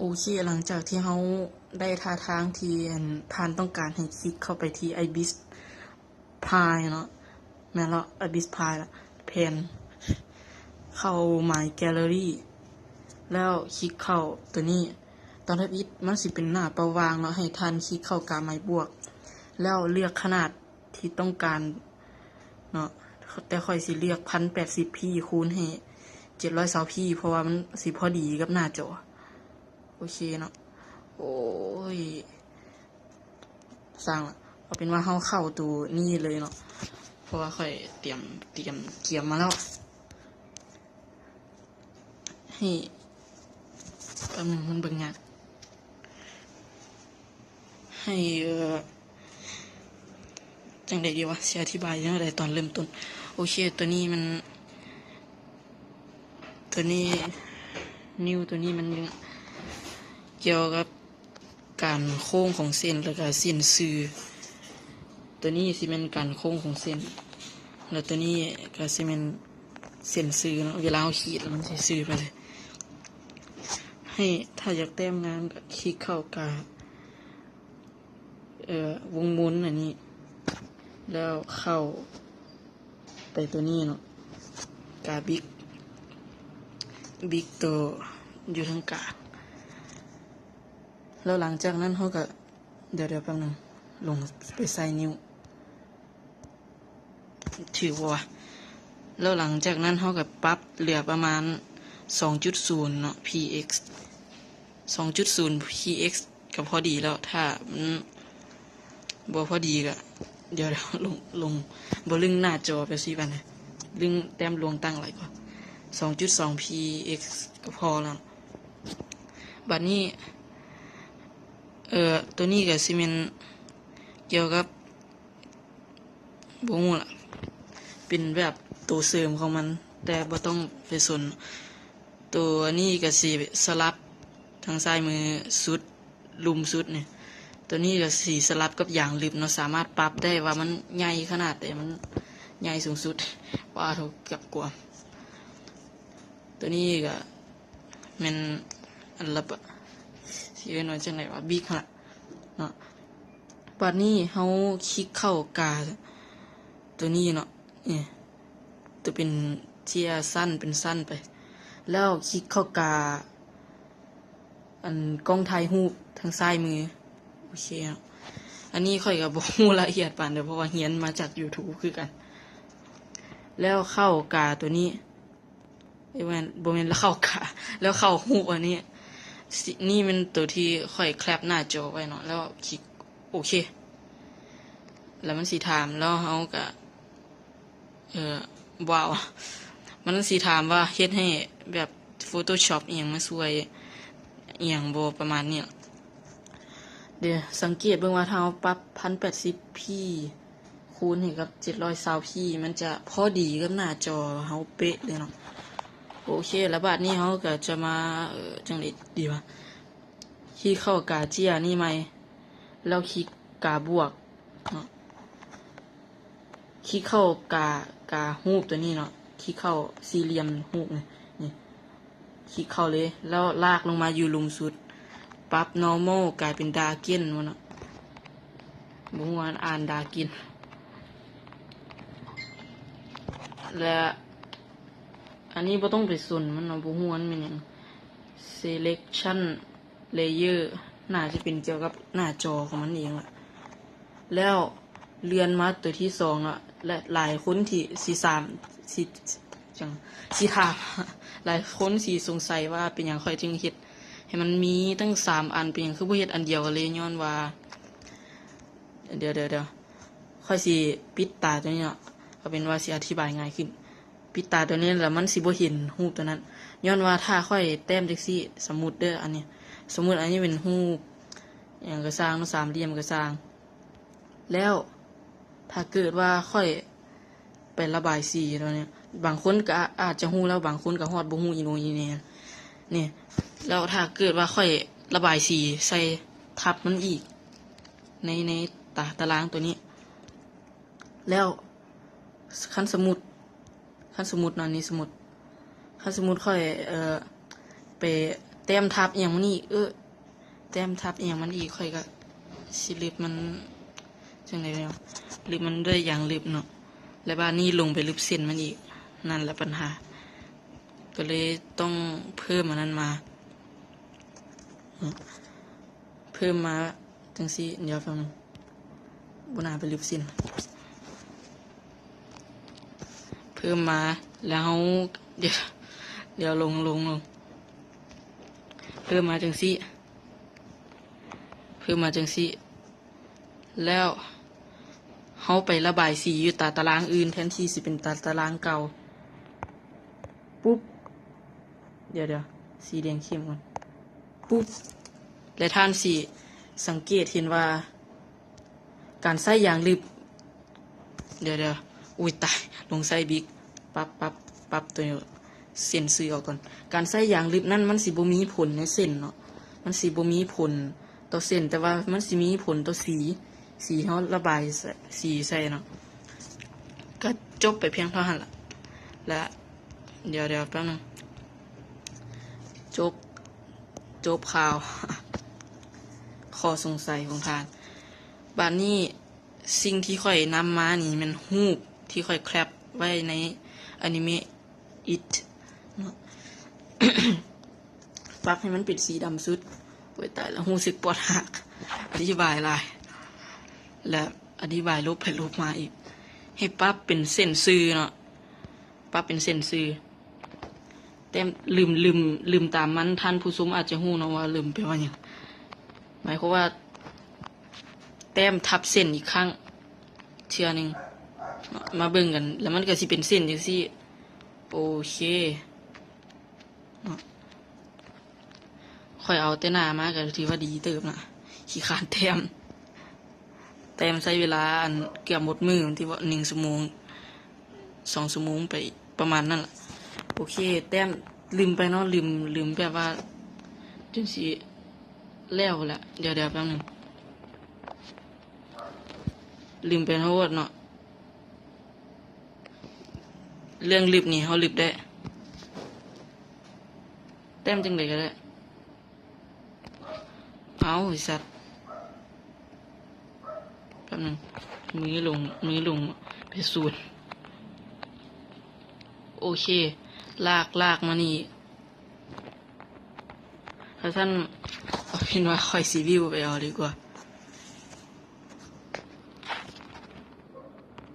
ໂອເຄ ຫຼັງຈາກທີ່ເຮົາໄດ້ທ່າທາງທີ່ ອັນ ທ່ານຕ້ອງການໃຫ້ຄລິກເຂົ້າໄປທີ່ Ibis Pi ເນາະ ແມ່ນແລ້ວ Ibis Pi ລະ ແຜ່ນ ເຂົ້າ My Gallery ແລ້ວຄລິກເຂົ້າໂຕນີ້. ຕອນທຳອິດມັນຊິເປັນໜ້າເປົ່າວ່າງເນາະ ໃຫ້ທ່ານຄລິກເຂົ້າກາໄມ້ບວກ ແລ້ວເລືອກຂະໜາດ ທີ່ຕ້ອງການເນາະ ແຕ່ຂ້ອຍຊິເລືອກ ໜຶ່ງພັນແປດສິບພີ ຄູນໃຫ້ ເຈັດຮ້ອຍຊາວພີ ເພາະວ່າມັນຊິພໍດີກັບໜ້າຈໍ. ໂອເຄເນາະ ໂອ້ຍ ຊ່າງລະ ເອົາເປັນວ່າເຮົາເຂົ້າໂຕນີ້ເລີຍເນາະ ເພາະວ່າຂ້ອຍຕຽມ ຕຽມກຽມມາແລ້ວ. ໃຫ້ ແປັບໜຶ່ງ ມັນເບິ່ງຍາກ ໃຫ້ ເອີ ຈັ່ງໃດດີວະ ຊິອະທິບາຍຈັ່ງໃດຕອນເລີ່ມຕົ້ນ. ໂອເຄ ໂຕນີ້ມັນ ໂຕນີ້ New ໂຕນີ້ມັນກ່ຽວກັບ ການໂຄ້ງຂອງເສັ້ນ ແລ້ວກະເສັ້ນຊື່. ໂຕນີ້ຊິແມ່ນການໂຄ້ງຂອງເສັ້ນ ແລ້ວໂຕນີ້ກະຊິແມ່ນເສັ້ນຊື່ເນາະ ເວລາເຮົາຂີດແລ້ວມັນຊິຊື່ໄປເລີຍ. ໃຫ້ ຖ້າຢາກແຕ້ມງາມກະຄລິກເຂົ້າກາ ເອີ ວົງໝູນອັນນີ້ ແລ້ວເຂົ້າ ໄປໂຕນີ້ເນາະ ກາບິກ ບິກໂຕຢູ່ທາງກາງ ແລ້ວຫຼັງຈາກນັ້ນເຮົາກະ ດຽວໆ ແປັບໜຶ່ງ ລົງໄປໃສ່ນິ້ວ ຖືກບໍ່ວະ? ແລ້ວຫຼັງຈາກນັ້ນເຮົາກະປັບເຫຼືອປະມານ ສອງຈຸດສູນເນາະ ພີເອັກ ສອງຈຸດສູນພີເອັກ ກະພໍດີແລ້ວ ຖ້າມັນບໍ່ພໍດີກະ ດຽວໆ ລົງ ລົງ ບໍ່ລຶ້ງໜ້າຈໍແບບຊີ້ບາດນີ້ ລຶ້ງແຕ້ມລວງຕັ້ງຫຼາຍກວ່າ ສອງຈຸດສອງພີເອັກ ກະພໍແລ້ວ. ບາດນີ້ ເອີ ໂຕນີ້ກະຊິແມ່ນກ່ຽວກັບ ບໍ່ຮູ້ລະ ເປັນແບບໂຕເສີມຂອງມັນ ແຕ່ບໍ່ຕ້ອງໄປສົນ. ໂຕນີ້ກະຊິສະຫຼັບທາງຊ້າຍມືສຸດ ລຸ່ມສຸດນີ້ ໂຕນີ້ກະຊິສະຫຼັບກັບຢາງລຶບເນາະ ສາມາດປັບໄດ້ວ່າມັນໃຫຍ່ຂະໜາດໃດ ມັນໃຫຍ່ສູງສຸດ ປາໂທ້ ເກືອບກວມ. ໂຕນີ້ກະແມ່ນອັນລະບະ ຊິເອີ້ນວ່າຈັ່ງໃດວະ ບິກຫັ້ນລະເນາະ. ບາດນີ້ເຮົາຄລິກເຂົ້າກາໂຕນີ້ເນາະ ນີ້ ໂຕເປັນເຈ້ຍຊັ້ນເປັນຊັ້ນໄປ ແລ້ວຄລິກເຂົ້າກາ ອັນ ກ້ອງຖ່າຍຮູບທາງຊ້າຍມື. ໂອເຄເນາະ ອັນນີ້ຂ້ອຍກະບໍ່ຮູ້ລະອຽດປານໃດ ເພາະວ່າຮຽນມາຈາກ YouTube ຄືກັນ. ແລ້ວເຂົ້າກາໂຕນີ້ ເອີຍ ບໍ່ແມ່ນ ແລ້ວເຂົ້າກາ ແລ້ວເຂົ້າຮູບອັນນີ້ ນີ້ແມ່ນໂຕທີ່ຂ້ອຍແຄັບໜ້າຈໍໄວ້ເນາະ ແລ້ວຄລິກໂອເຄ ແລ້ວມັນຊິຖາມ ແລ້ວເຮົາກະ ເອີ ວ້າວ ມັນຊິຖາມວ່າເຮັດໃຫ້ແບບ Photoshop ອີ່ຫຍັງມາຊ່ວຍອີ່ຫຍັງບໍ່ ປະມານນີ້. ເດ ສັງເກດເບິ່ງວ່າ ຖ້າເຮົາປັບ ໜຶ່ງພັນແປດສິບພີ ຄູນໃຫ້ກັບ ເຈັດຮ້ອຍຊາວພີ ມັນຈະພໍດີກັບໜ້າຈໍເຮົາເປະເລີຍເນາະ. ໂອເຄ ແລ້ວບາດນີ້ເຮົາກະຈະມາ ເອີ ຈັ່ງໃດດີວະ ຄລິກເຂົ້າກາເຈ້ຍນີ້ໃໝ່ ແລ້ວຄລິກກາບວກເນາະ. ຄລິກເຂົ້າກາ ກາຮູບໂຕນີ້ເນາະ ຄລິກເຂົ້າສີ່ຫຼ່ຽມຮູບນີ້ ນີ້ ຄລິກເຂົ້າເລີຍ ແລ້ວລາກລົງມາຢູ່ລຸ່ມສຸດ ປັບ normal ກາຍເປັນ darken ພຸ້ນເນາະ ບໍ່ຮູ້ວ່າອ່ານ darken ແລະ ອັນນີ້ບໍ່ຕ້ອງໄປສົນມັນເນາະ ບໍ່ຮູ້ວ່າມັນແມ່ນຫຍັງ selection layer ໜ້າຈະເປັນກ່ຽວກັບໜ້າຈໍຂອງມັນເອງລະ ແລ້ວເລື່ອນມາໂຕທີສອງລະ ແລະ ຫຼາຍຄົນທີ່ຊິສາມ ຊິ ຈັ່ງ ຊິຖາມ ຫຼາຍຄົນຊິສົງໄສວ່າເປັນຫຍັງຂ້ອຍຈຶ່ງເຮັດໃຫ້ມັນມີຕັ້ງສາມອັນ ເປັນຫຍັງຄືບໍ່ເຮັດອັນດຽວກັນເລີຍ ຍ້ອນວ່າ ດຽວໆໆ ຂ້ອຍຊິປິດຕາໂຕນີ້ເນາະ ເອົາເປັນວ່າຊິອະທິບາຍງ່າຍຂຶ້ນ. ປິດຕາໂຕນີ້ແລ້ວມັນຊິບໍ່ເຫັນຮູບໂຕນັ້ນ ຍ້ອນວ່າຖ້າຂ້ອຍແຕ້ມຈັ່ງຊີ້ ສົມມຸດເດີ ອັນນີ້ ສົມມຸດອັນນີ້ເປັນຮູບຫຍັງກະຊ່າງ ສາມຫຼ່ຽມກະຊ່າງ ແລ້ວຖ້າເກີດວ່າຂ້ອຍໄປລະບາຍສີໂຕນີ້ ບາງຄົນກະອາດຈະຮູ້ແລ້ວ ບາງຄົນກະຮອດບໍ່ຮູ້ອີໂນອີເນ ນີ້ ແລ້ວຖ້າເກີດວ່າຂ້ອຍລະບາຍສີໃສ່ທັບມັນອີກ ໃນ ໃນຕາ ຕາລາງໂຕນີ້ ແລ້ວຄັນສົມມຸດ ຄັນສົມມຸດເນາະ ນີ້ສົມມຸດ ຄັນສົມມຸດຂ້ອຍ ເອີ ໄປແຕ ຕ້ມທັບອີ່ຫຍັງມັນອີກ ເອີ ແຕ້ມທັບອີ່ຫຍັງມັນອີກ ຂ້ອຍກໍຊິລຶບມັນຈັ່ງໃດແນວ ລຶບມັນດ້ວຍຢາງລຶບເນາະ ແລະບາດນີ້ລົງໄປລຶບເສັ້ນມັນອີກ ນັ້ນລະບັນຫາ ກໍເລີຍຕ້ອງເພີ່ມອັນນັ້ນມາ ເພີ່ມມາຈັ່ງຊີ້ ດຽວແປັບໜຶ່ງ ບໍ່ໜ້າໄປລຶບເສັ້ນ ເພີ່ມມາ ແລ້ວເຮົາ ດຽວ ດຽວລົງ ລົງ ລົງ ເພີ່ມມາຈັ່ງຊີ້ ເພີ່ມມາຈັ່ງຊີ້ ແລ້ວເຮົາໄປລະບາຍສີຢູ່ຕາຕະລາງອື່ນ ແທນທີ່ຊິເປັນຕາຕະລາງເກົ່າ ປຸບ ດຽວໆ ສີແດງເຂັ້ມກ່ອນ ປຸບ ແລະທ່ານຊິສັງເກດເຫັນວ່າ ການໃຊ້ຢາງລຶບ ດຽວໆ ອຸ້ຍຕາຍ ລົງໃສ່ບິກ ປັບ ປັບ ປັບໂຕເສັ້ນຊື່ອອກກ່ອນ ການໃຊ້ຢາງລຶບນັ້ນມັນຊິບໍ່ມີຜົນໃນເສັ້ນເນາະ ມັນຊິບໍ່ມີຜົນຕໍ່ເສັ້ນ ແຕ່ວ່າມັນຊິມີຜົນຕໍ່ສີ ສີເຮົາລະບາຍສີໃສ່ເນາະ ກໍຈົບໄປພຽງເທົ່ານັ້ນລະ ລະ ດຽວໆ ແປັບໜຶ່ງ ຈົບ ຈົບຂ່າວ ຂໍ້ສົງໄສຂອງທ່ານ ບາດນີ້ ສິ່ງທີ່ຂ້ອຍນຳມານີ້ແມ່ນຮູບທີ່ຂ້ອຍແຄບໄວ້ໃນອານິເມະ It ເນາະ ປັບໃຫ້ມັນເປັນສີດຳສຸດ ໂອ້ຍຕາຍແລ້ວ ຮູ້ສຶກປວດຮາກ ອະທິບາຍຫຼາຍ ແລະ ອະທິບາຍລົບໄປລົບມາອີກ ໃຫ້ປັບເປັນເສັ້ນຊື່ເນາະ ປັບເປັນເສັ້ນຊື່ ແຕ້ມ ລືມ ລືມ ລືມຕາມມັນ ທ່ານຜູ້ຊົມອາດຈະຮູ້ເນາະວ່າລືມແປວ່າຫຍັງ ໝາຍຄວາມວ່າ ແຕ້ມທັບເສັ້ນອີກຄັ້ງເທື່ອໜຶ່ງ ມາເບິ່ງກັນ ແລ້ວມັນກໍຊິເປັນເສັ້ນຈັ່ງຊີ້ ໂອເຄເນາະ ຂ້ອຍເອົາແຕ່ໜ້າມາກໍຖືວ່າດີເຕີບນະ ຂີ້ຄ້ານແຕ້ມ ແຕ້ມໃຊ້ເວລາອັນເກືອບໝົດມື້ ທີ່ວ່າໜຶ່ງຊົ່ວໂມງ ສອງຊົ່ວໂມງໄປ ປະມານນັ້ນລະ ໂອເຄ ແຕ້ມ ລືມໄປເນາະ ລືມ ລືມແບບວ່າຈົນຊິແລ້ວແຫຼະ ດຽວໆ ແປັບໜຶ່ງ ລືມໄປໂທດເນາະ ເລື່ອງລຶບນີ້ເຮົາລຶບໄດ້ ແຕ້ມຈັ່ງໃດກໍໄດ້ ເອົາ ໄອ້ສັດ ແປັບໜຶ່ງ ມືລົງ ມືລົງ ໄປສູນ ໂອເຄ ລາກ ລາກມານີ້ ຖ້າຊັ້ນ ເອົາເປັນວ່າຂ້ອຍຊິວິວໄປເອົາດີກວ່າ